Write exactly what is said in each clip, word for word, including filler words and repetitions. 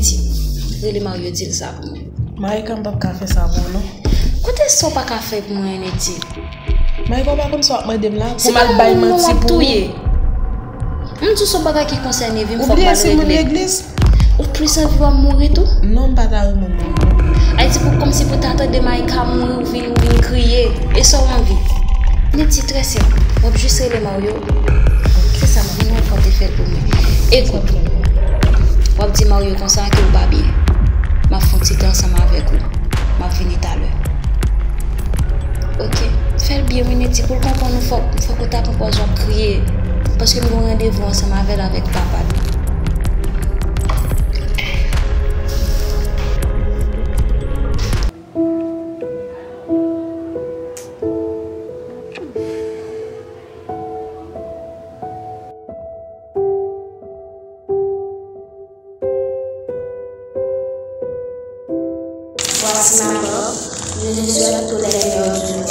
Neti, rele Mario, di l sa pou mwen. Maïka, m p ap ka fè sa pou ou non. Kote sa w pa ka fè pou mwen, Neti? Maïka, ou pa konn sa w ap mande m la? Pou m al bay manti pou ou? M di w se yon bagay ki konsène vi m, fòk m al regle. Ou plis anvi w ap mouri tou? Non, m pa ta renmen mouri non. Ayiti, pou, kòmsi pou ta tande Maïka mouri, ou vin, ou vin kriye. E sa w anvi? Neti, trè senp. W ap jis rele Mario. Se sa m ap di w, fò w te fè l pou mwen. Ekout, w ap di Mario konsa ke w pa byen. M ap fè yon ti tan ansanm avèk ou. M ap vini talè. Ok. Fè l byen wi, Neti, pou l konprann ou, fòk, fòk ou ta pran pòz w ap kriye. Paske m gen yon randevou ansanm avè l avèk papa l. Voici ma love, je te souhaite tous les meilleurs jours.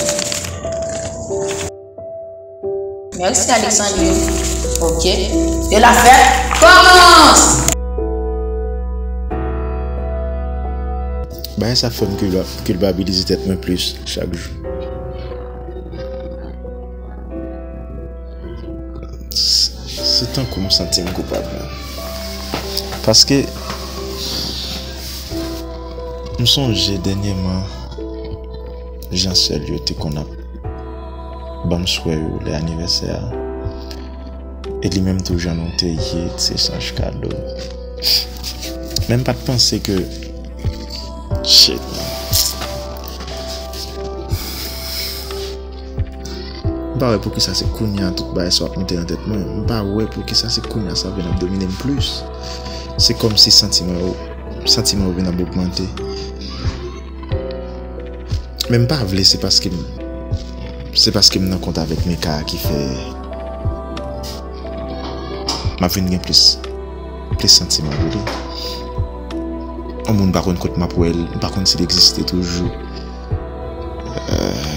Merci Alexandre. Ok. Et la fête commence! Bagay sa fè m kilpa-, kilpabilize tèt mwen plis chak jou. Se, se tankou m santi m koupab menm. Paske m sonje dènyèman jan sè l yo te konn ap ban m swè yo lè anivèsè a. E li menm tou jan nou te ye, se chanj kado. Men m pa t panse ke, shit, man. M pa wè poukisa se kounye a tout bagay sa w ap monte nan tèt mwen. M pa wè poukisa se kounye a sa vin ap domine m plis. Se kòmsi santiman yo, santiman yo vin ap ogmante. Men m pa vle, se paske m, se paske m nan kont avèk Mika a ki fè m ap vin gen plis, plis santiman pou li. Yon moun m pa konn kote m ap wè l, m pa konn si l egziste toujou. Euh,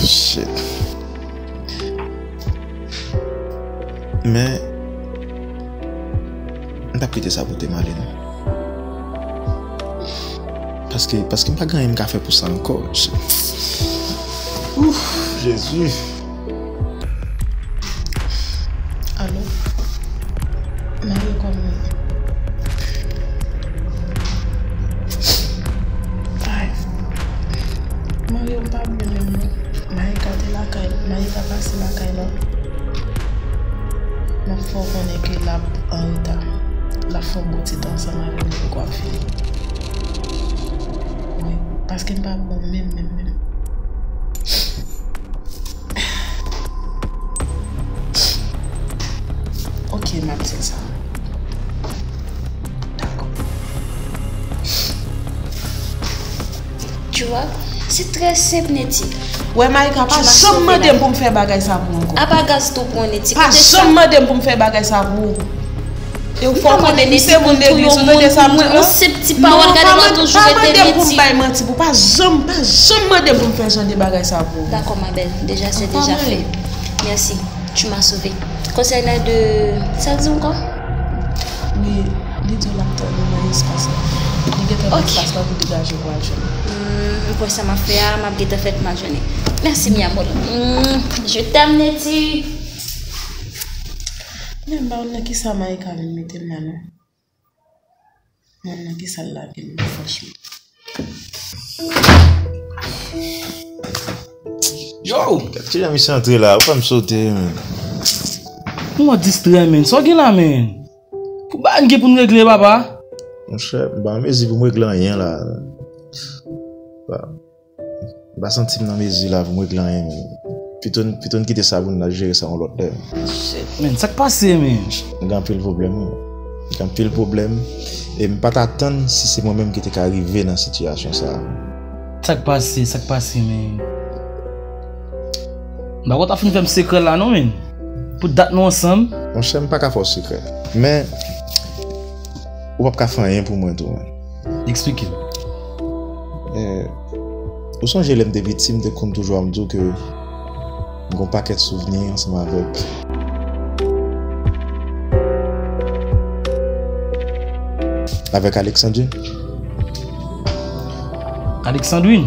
shit. Men, m p ap kite sa pote m ale, non. Paske, paske m pa gen anyen m ka fè pou sa ankò. Ouf, Jezi. Alo. Mario, kòman w ye? Ay. Mario, m pa byen menm non. Maïka te lakay, Maïka pase lakay la. M ap fè w konnen ke l ap an reta. L ap fè yon bon ti tan ansanm avè m, li poko ap fini. Wi, paske m pa bon menm, menm, menm. Ok, m ap di l sa. Dakò. Tu vois, c'est très simple, Netty. Wè, Maïka, pa janm mande m pou m fè bagay sa pou ou ankò. Apa gaz tou pran, Netty? Pa janm mande m pou m fè bagay sa pou ou. E ou fò konnen m se moun legliz, ou tande sa m di la? Non, pa mande, pa mande m pou m bay manti pou ou. Pa janm, pa janm mande m pou m fè jan de bagay sa pou ou. D'accord, ma belle. Déjà, c'est déjà fait. Merci. Tu m'as sauvé. Konsènan de, sa l di ankò? Wi, li di w l ap tann ou nan espas la. Li gentan nan espas la pou degaje pou al jwenn ou. Hmm, m kwè sa m ap fè a, m ap gentan fè tèt m al jwenn li. Merci, mi amor. Hmm, je t'aime, Netty. Men m pa konn nan kisa Maïka vin mete m la non. Mwen nan kisa l lage m nan, franchman. Yo! Gad kijan misye antre la, ou fè m sote, men. Ou mò distrè, men. Sa w gen la, men? Pou bagay n gen pou n regle, papa. Monchè, m pa an mezi pou m regle anyen la. Ba. M pa santi m nan mezi la pou m regle anyen, men. Pito n, pito n kite sa pou n al jere sa yon lòt lè. Shit, men, sa k pase, men? M gen anpil pwoblèm, wi. M gen anpil pwoblèm. E m pa t atann si se mwen menm ki te ka rive nan sitiyasyon sa a. Sa k pase, sa k pase, men? M pa kwè w ta fin fè m sekrè la, non, men. Pou dat nou ansanm. Monchè, m pa ka fè w sekrè. Men, ou p ap ka fè anyen pou mwen tou, men. Eksplike m. Eh, ou sonje lè m te piti, m te konn toujou ap di w ke m gen yon pakèt souvni ansanm avèk. Avèk Alexandrine? Alexandrine?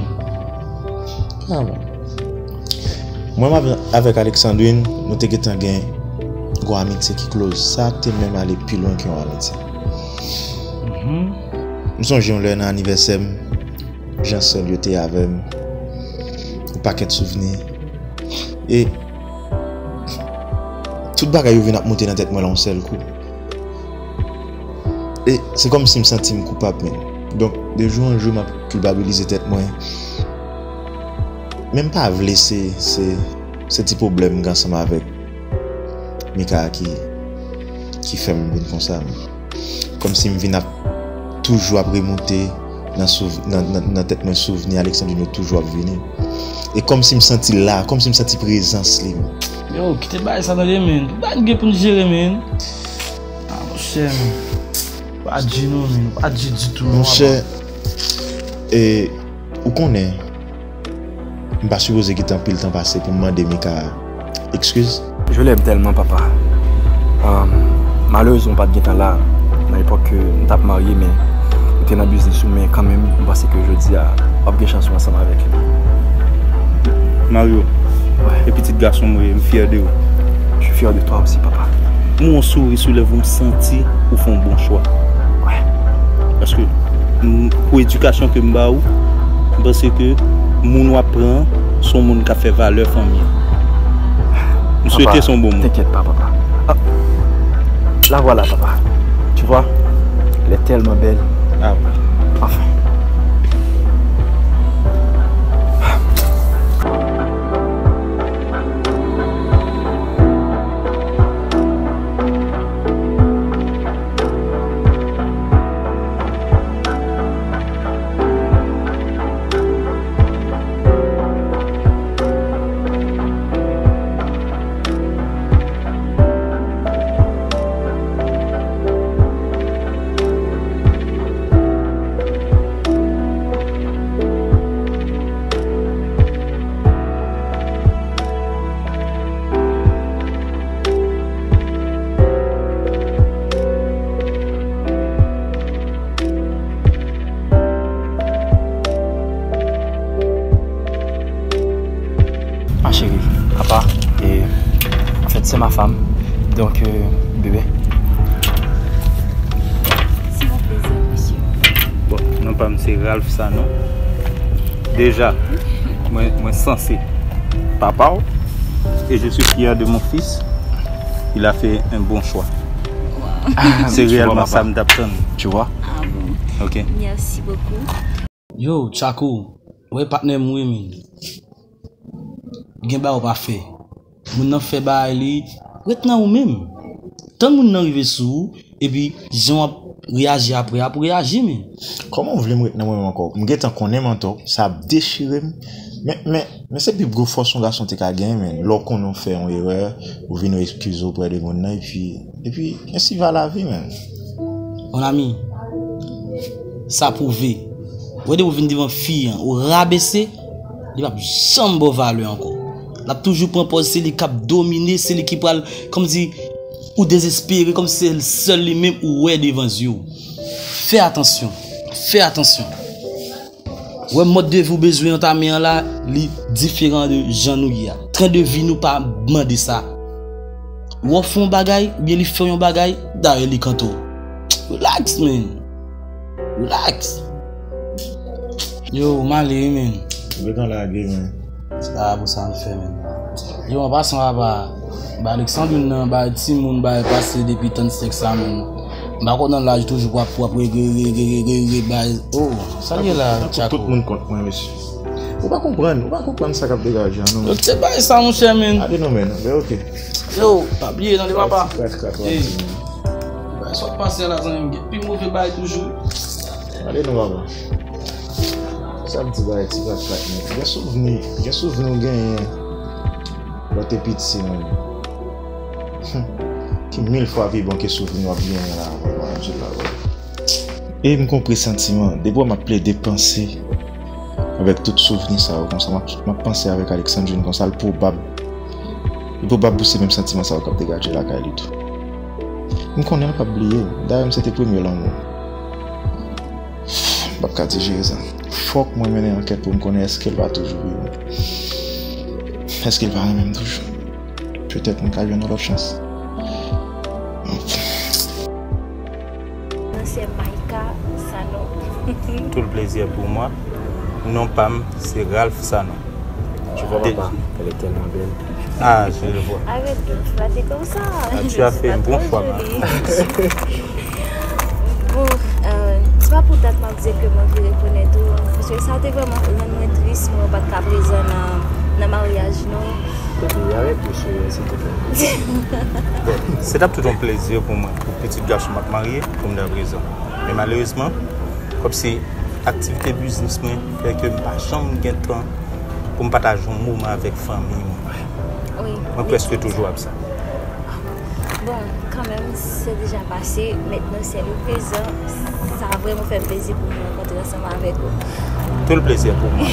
Ah bon. Mwen avè-, avèk Alexandrine, nou te gentan gen yon amitye ki close. Sa te menm ale pi lwen ke yon amitye. Mhm. M sonje yon lè nan anivèsè m, jan sè l yo te avè m, yon pakèt souvni. E tout bagay yo vin ap moute nan tèt mwen la yon sèl kou. E se kòmsi m santi m koupab, men. Donk, de jou an jou, m ap kilpabilize tèt mwen. Men m pa vle se, se, se ti pwoblèm m gen ansanm avèk Mika a ki, ki fè m vin konsa, men. Kòmsi m vin ap toujou ap remoute nan souv-, nan, nan, nan tèt mwen souvni Alexandrine yo toujou ap vini. E kòmsi m santi l la, kòmsi m santi prezans li, men. Yo, kite bagay sa tande, men. Tout bagay nou gen pou n jere, men. Ah, monchè, men. Pa di non, men. Pa di ditou, non, monchè, papa. E, ou konnen, m pa sipoze kite anpil tan pase pou m mande Mika eskiz. Je l'aime tellement, papa. Euh, malerezman, ou pa t gentan la nan epòk ke m t ap marye, men ou te nan biznis ou, men kanmenm, m panse ke jodi a, w ap gen chans ou ansanm avèk li. Mario, e pitit gason m ou ye, m fyè de ou. Je suis fier de toi aussi, papa. M wè yon souri sou lèv ou, m santi ou fè yon bon chwa. Paske, m, pou edikasyon ke m ba ou, m panse ke moun w ap pran an, se yon moun k ap fè valè fanmi an. M swete se yon bon moun. T'inquiète pas, papa. Ah, la voilà, papa. Tu vois, elle est tellement belle. Ah ouais. Enfin. Ma chérie, papa, et en fait, c'est ma femme. Donc, euh, bébé. C'est mon plaisir, monsieur. Bon, non pa m se Ralph Sanon. Déjà, mwen, mwen sanse papa w. Et je suis fier de mon fils. Il a fait un bon choix. Wow. C'est réellement ça m t ap tann. Tu vois? Ah bon. Ok. Merci beaucoup. Yo, Tchako, wè patnè m wi, men. Gen bagay ou pa fè. Moun nan fè bagay li, ret nan ou menm. Tann moun nan rive sou ou, epi jan w ap reyaji apre a pou reyaji, men. Kòman w vle m ret nan mwen menm ankò? M gentan konnen m antò, sa ap dechire m. Men, men, men se pi gwo fòs yon gason te ka genyen, men. Lè w konnen w fè yon erè, ou vin ou eskize w oprè de moun nan, epi, epi, ainsi va la vie, men. Mon ami, sa pwouve. Wè depi w vin devan fi an, ou rabese, li p ap janm ba w valè ankò. L ap toujou pran pòz se li k ap domine, se li ki pral, kòmsi ou dezespere, kòmsi se sèl li menm ou wè devan zye w. Fè atansyon, fè atansyon. Wè mòd de vi w bezwen antame an la, li diferan de jan nou ye a. Tren de vi nou pa mande sa. Wè w fè yon bagay, oubyen li fè w yon bagay, dayè li kante w. Relax, man. Relax. Yo, m ale wi, man. Ou gentan lage, man. Se pa pou sa m fè, man. Yo, an pasan, papa, ba Alexandrine nan, ba timoun, ba pase depi trannsenk sa, man. M pa konn nan laj toujou pou ap, pou ap re, re, re, bay. Oh, sa l ye la, Tchako? Tout moun kont mwen, mesye. Ou pa konprann, ou pa konprann sa k ap degaje an, non. Yo te bay sa, monchè, men. Gade non, men, men, ok. Yo, pa bliye, tande, papa. Ti krak, krak, ey. Bay sa w ap pase a la, zanmi m, gen pi move bay toujou. Gade non, papa. Sa ap di bay ti krak, krak, men. Gen souvni, gen souvni w genyen lè w te piti, men. Ki mil fwa pi bon ke souvni w ap genyen la, papa, m di la, papa. E m gon presantiman, depi w ap plede panse avèk tout souvni sa yo konsa, m ap, m ap panse avèk Alexandrine konsa, l pwobab, li pwobab pou se menm santiman sa yo k ap degaje lakay li tou. M konnen l p ap bliye w. Dayè, m se te premye lanmou l. M p ap ka dijere sa. Fòk mwen mennen ankèt pou m konnen èske l pa toujou vivan. Èske l pa renmen m toujou. Petèt mwen ka jwenn yon lòt chans. Non, se Maïka Sanon. Tout le plaisir pour moi. Non pa m, se Ralph Sanon. Tu vois, papa, elle est tellement belle. Ah, je le vois. Arrête de flatter comme ça. Ah, tu as fait un bon choix, ma. Bon, euh, c'est pas pour ça que mwen di ke mwen vle rekonèt ou, paske sa te vrèman rann mwen tris, mwen pa t ka prezan nan nan maryaj nou. Bebe, arrête de sourire, s'il te plaît. Bon, se t ap tout yon plezi pou mwen, pou pitit gason m ap marye, pou m ta prezan. Men malerezman, kòmsi aktivite biznis mwen fè ke m pa janm gen tan pou m pataje yon moman avèk fanmi mwen. Wi. Mwen prèske toujou absan. Bon, kanmenm, se deja pase. Mentnan, se le prezan. Sa vrèman fè m plezi pou mwen rankontre ansanm avèk ou. Tout le plaisir pour moi.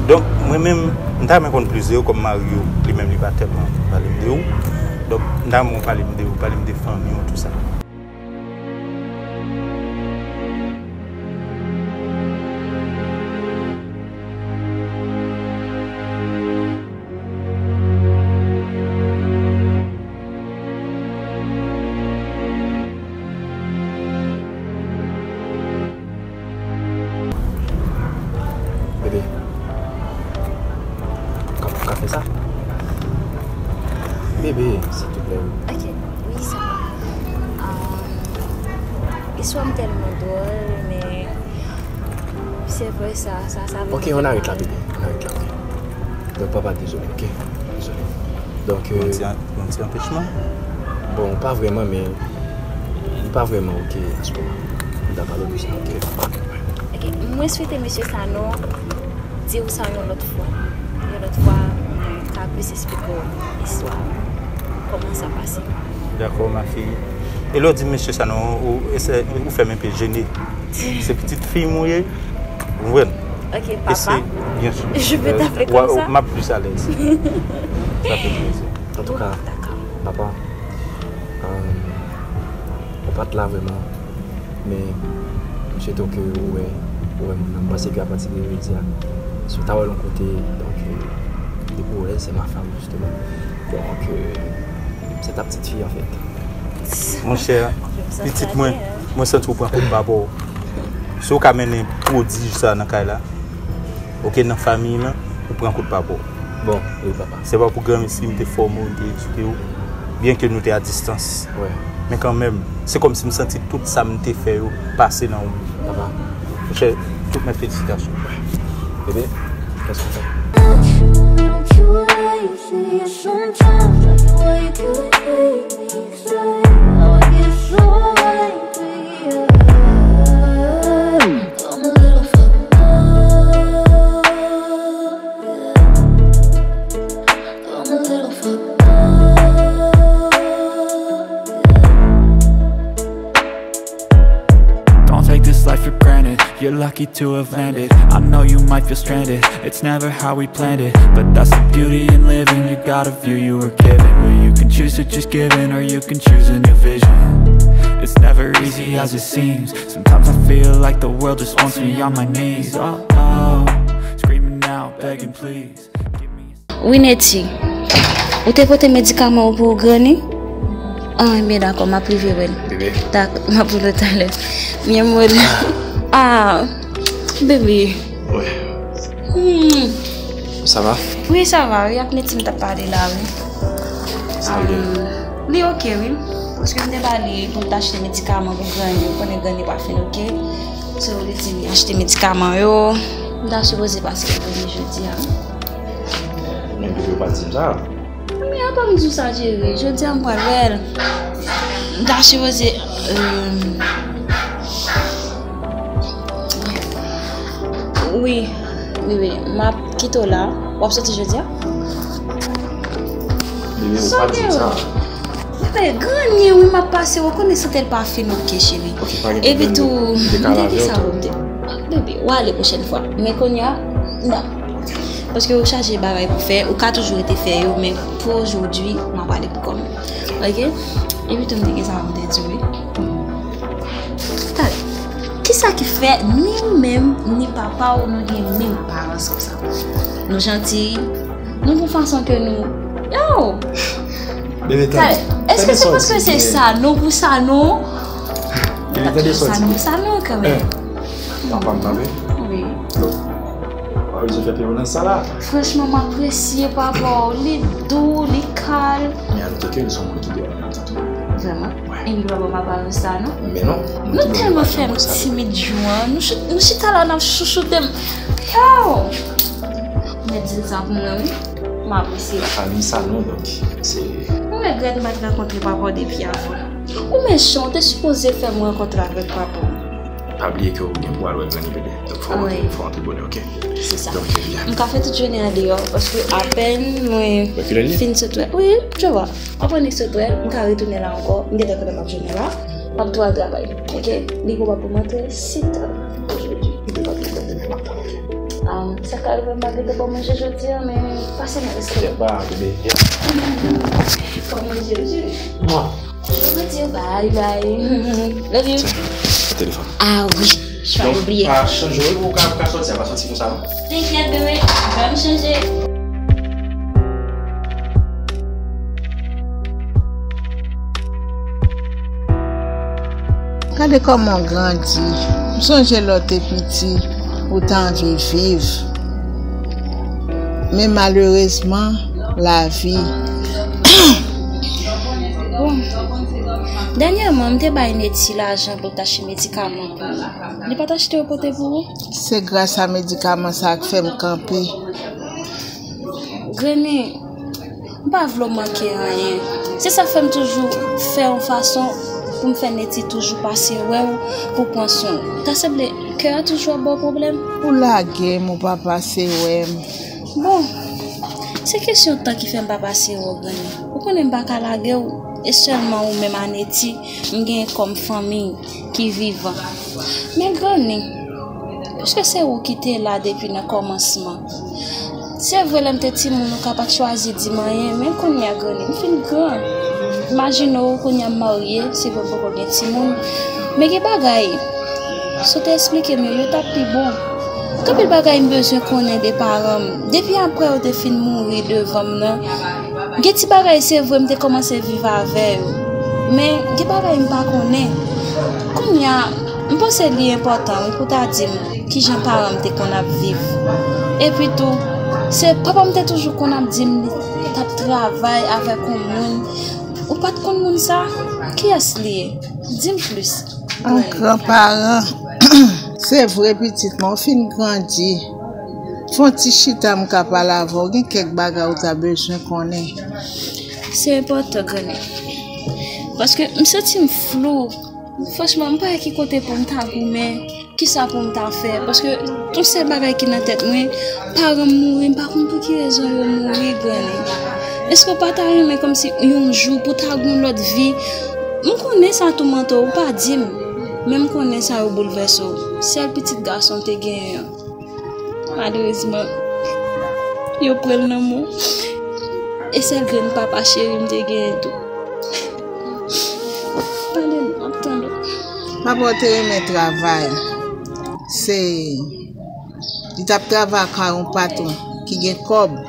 Donk, mwen menm, m ta renmen konn plis de ou kòm mari w, li menm li pa tèlman pale m de ou. Donk, m ta renmen w pale m de ou, pale m de fanmi w, tout sa. Bebe. Kòman w ka fè sa? Bebe, silvouplè. Ok, wi, sa va. Um, istwa m tèlman dwòl, men se vre sa, sa, sa. Ok, on arrête là, bebe. On arrête là, ok. Donk, papa, dezole, ok? Dezole. Donk, Yon euh, ti an- yon ti anpechman? Bon, pa vrèman, men m pa vrèman ok an se moman. M ta pale w de sa, ok? Ok, mwen swete mesye Sanon di w sa yon lòt fwa. Yon lòt fwa, mwen ka plis eksplike w istwa, kòman sa pase. Dakò, ma fille. E lè w di mesye Sanon, ou, ou, ou fè m enpe jene. Se pitit fi m ou ye, ou konprann? Ok, E se, papa. Bien sûr. Je peux Euh, t'appeler wa- comme ça? M ap plis alèz. Sa fè plezi. Antouka, Dakò. Papa, euh, ou pa t la vrèman, men m swete ke ou wè, ou wè moun nan. M panse ke apati de jodi a, si w ta wè l yon kote, donk, euh, depi w wè l, c'est ma femme, justement. Donk, euh, c'est ta petite fille, en fait. Monchè, pitit mwen, mwen santi w pran kout pa pou w. Si w ka mennen pwodij sa nan kay la, ok, nan fanmi lan, ou pran kout pa pou w. Bon, wi, papa. Se pa pou granmesi m te fòme w, m te edike w, byen ke nou te a distans. Wè. Men kanmenm, se kòmsi m santi tout sa m te fè yo pase nan ou. Papa. Monchè, tout mè felisitasyon. Bebe, kèske w fè? Sometimes when you wake up, I get so angry. I'm a little fucked up. I'm a little fucked up. Don't take this life for granted. You're lucky to have landed. I know you might feel stranded. It's never how we planned it. But that's the beauty in living. You got a view you were given. Where you can choose to just give in, or you can choose a new vision. It's never easy as it seems. Sometimes I feel like the world just wants me on my knees. Oh, oh. Screaming out, begging, please. Give me Wi, Netty. Ou te pote medikaman ou pou granny? Ah, ebyen dakò, m ap rive wè l. Dakò, m ap wè l talè. Mi amor. Ah, bebe. Wè. Hmm. Sa va? Wi, sa va, wi, ak Netty m t ap pale la, wi. Sa byen. Li oke, wi. Paske m te ba li pou l t achte medikaman pou granny, ou konnen granny pa fin oke. So, li di li achte medikaman yo. M ta sipoze pase pou li jodi a, wi. Men bebe, ou pa di m sa. Men apa m di w sa, cheri? Jodi a m pral wè l. M ta sipoze, euh, wi, wi, wi. M ap kite w la. W ap soti jodi a? Bebe, ou pa di m sa. Bebe, granny, wi, m ap pase. Ou konnen sante l pa fin oke, cheri. Ok, pa gen Epi pwoblèm, tou, nou dekale avè w sa tou. Bebe, bebe, w ale pwochèn fwa. Men konya, non. Paske ou chaje bagay pou fè, ou ka toujou rete fè yo, men pou ojodi, m ap ale pou kò m. Ok? Epi tou m te gen sa pou m te di w, wi. Talè. Ki Sa ki fè ni ou menm, ni papa w, nou gen menm aparans konsa. Nou janti, nou gon fason ke nou, yo! Bebe, Èske se paske se sa non pou sa non? Bebe, tande sòti. Sa non pou sa non kanmenm. Papa m pa vre? Wi. Wap bezwen fè pye nan sa la. Franchman, m apresye papa w. Li dou, li kalm. Men antoke li se yon moun ki byen nan tèt ou. Vrèman? Epi papa m pa vle sa non. Men non. Nou tèlman fè m timid jou an. Nou chita la n ap chouchoute m. Yo! Mwen di l sa pou mwen wi. M apresye. Lafanmi sa non, donk se. Mwen regrèt m pa t rankontre papa w depi avan. Ou mechan, ou te sipoze fè m rankontre avèk papa w. Pa bliye ke ou gen pou al wè granny bebe. Donk fò w antre, fò w antre bonè, oke? Se sa. Donk, byen. M ka fè tout jounen an deyò, paske apèn mwen fin sot wè. Wi, je vois. Apèn li sot wè, m ka retounen la ankò. M gentan konnen m ap jounen la. M ap tou al travay. Oke? Li pwobab pou m antre sèt è ojodi. Bebe, pa gen pwoblèm, m ap tann, oke? Um, sa ka rive m pa gentan ba w manje jodi a, men pase nan restoran. Yep, ba, bebe, yep. Fò manje, wi. Mwa. Love you, bye bye. Love you. Telefòn. Ah wi, m pa bliye. Pa chanje, ou ka, ou ka sòti, a pa sòti konsa non. T'inquiète bébé, m pa chanje. Gade kòman w grandi. M sonje lè w te piti, ou t anvi viv. Men malerezman, lavi. Bon, dènyèman, m te bay Neti lajan pou l t achte medikaman pou ou. Li pa t achte yo pote pou ou? Se gras a medikaman sa a k fè m kanpe. Granny, m pa vle w manke anyen. Se sa fè m toujou fè yon fason pou m fè Neti toujou pase wè w pou pran swen w. Ta sanble kè a toujou ap ba w pwoblèm? Ou lage m, ou pa pase wè m. Bon, se kesyon tan ki fè m pa pase wè w, Granny. Ou konnen m pa ka lage w, e sèlman ou menm a Neti m genyen kòm fanmi ki vivan. Men Granny, piske se ou ki te la depi nan kòmansman, se vre lè m te timoun ou ka pa t chwazi di m anyen, men kounye a Granny, m fin gran. Imajine w kounye a m marye, se vre m poko gen timoun, men gen bagay, si w te eksplike m yo, yo t ap pi bon. Gen anpil bagay m bezwen konnen de paran m. Depi apre yo te fin mouri devan m nan, gen ti bagay se vre m te kòmanse viv avè yo, men gen bagay m pa konnen. Kounye a, m panse li enpòtan wi pou w ta di m kijan paran m te konn ap viv. Epi tou, se papa m te toujou konn ap di m li t ap travay avèk yon moun. Ou pa t konn moun sa? Kiyès li ye? Di m plis. Yon gran paran. Se vre pitit mwen, ou fin grandi. Fè yon ti chita m ka pale avè w, gen kèk bagay ou ta bezwen konnen. Se enpòtan, Granny. Paske m santi m flou. Franchman, m pa wè ki kote pou m ta goumen, kisa pou m ta fè. Paske yon sèl bagay ki nan tèt mwen, paran m mouri, m pa konn pou ki rezon yo mouri, Granny. Èske w pa ta renmen kòmsi yon jou pou ta gen yon lòt vi? M konnen sa toumante w, ou pa di m. Men m konnen sa yo boulvèse w. Sèl pitit gason m te genyen an. Malerezman, yo pran l nan men w. E sèl grenn papa cheri m te genyen tou. Pale non, m ap tande w. Papa w te renmen travay. Se, li t ap travay ak yon patwon ki gen kòb.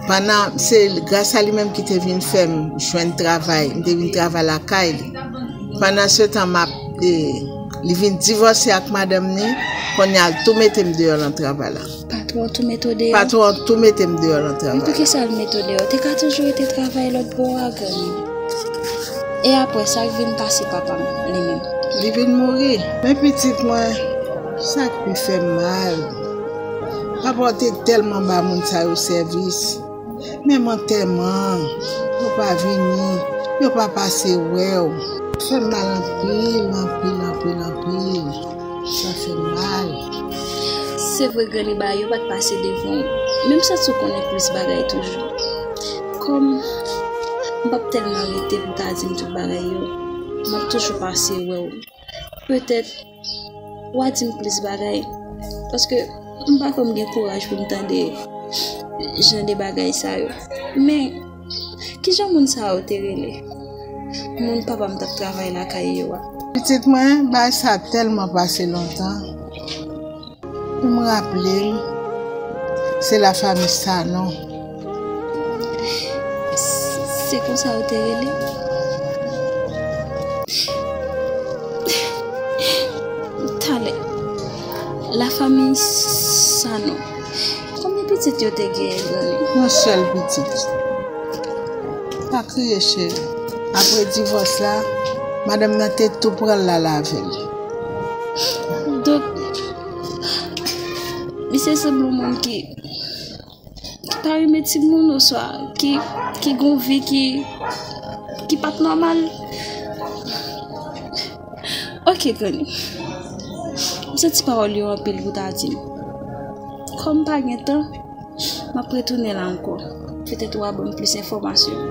Pandan, se gras a li menm ki te vin fè m jwenn travay, m te vin travay lakay li. Pandan se tan m ap, e, li vin divòse ak madanm ni, kounye a l tou mete m deyò nan travay la. Patwon tou mete w deyò? Patwon an tou mete m deyò nan travay la. Men poukisa l mete w deyò? Te ka toujou rete travay lòt bò a, Granny. E apre, sa k vin pase papa m, li menm? Li vin mouri. Men pitit mwen, sa k pi fè m mal, papa w te tèlman ba moun sa yo sèvis. Menm antèman, yo pa vini, yo pa pase wè w. Fè m mal anpil, anpil, anpil, anpil. Sa fè m mal. Se vre, Granny, bagay yo pa t pase devan w. Men m santi w konnen plis bagay toujou. Kòm m p ap tèlman rete pou w ta di m tout bagay yo, m ap toujou pase wè w. Petèt, w a di m plis bagay. Paske m pa kwè m gen kouraj pou m tande jan de bagay sa yo. Men, kijan moun sa yo te rele? Moun papa m t ap travay lakay yo a. Pitit mwen, bagay sa tèlman pase lontan. Pou m raple m, se lafanmi Sanon. Se konsa yo te rele? Talè, lafanmi Sanon. Konbyen pitit yo te genyen, granmi? Yon sèl pitit. Pa kriye, cheri. Apre divòs la, madanm nan te tou pran l al avè l. Donk, misye sanble yon moun ki, ki pa renmen timoun, oswa ki, ki gon vi ki, ki pa t nòmal. Ok, granmi. M santi pawòl yo anpil pou ta di m. Kòm m pa gen tan, m ap retounen la ankò. Petèt w a ban m plis enfòmasyon.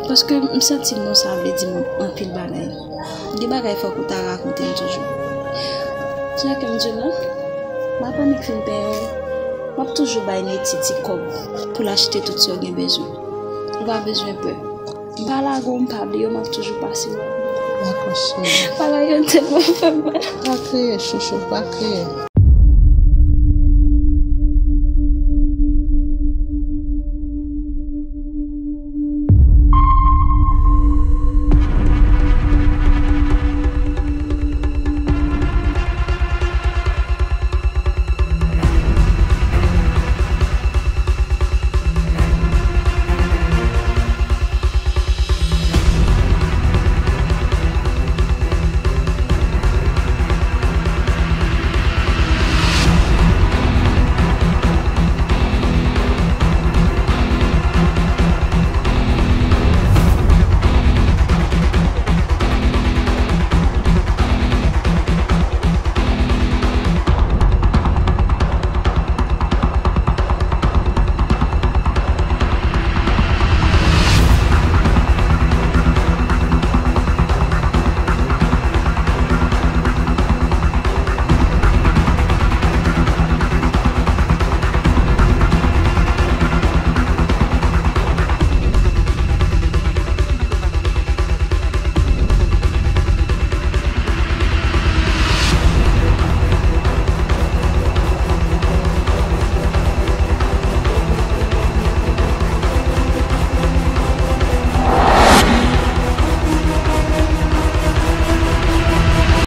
Paske m santi non sa vle di m anpil bagay. Gen bagay fòk ou ta rakonte m toujou. Jan ke m di w lan, m ap annik fin penyen w, m ap toujou bay Neti ti kòb pou l achte tout sa w gen bezwen. Ou pa bezwen pè. M pa lage w, m pa bliye w, m ap toujou pase w. Dakò, cheri. Bagay yo tèlman fè m mal. Pa kriye, chouchou, pa kriye.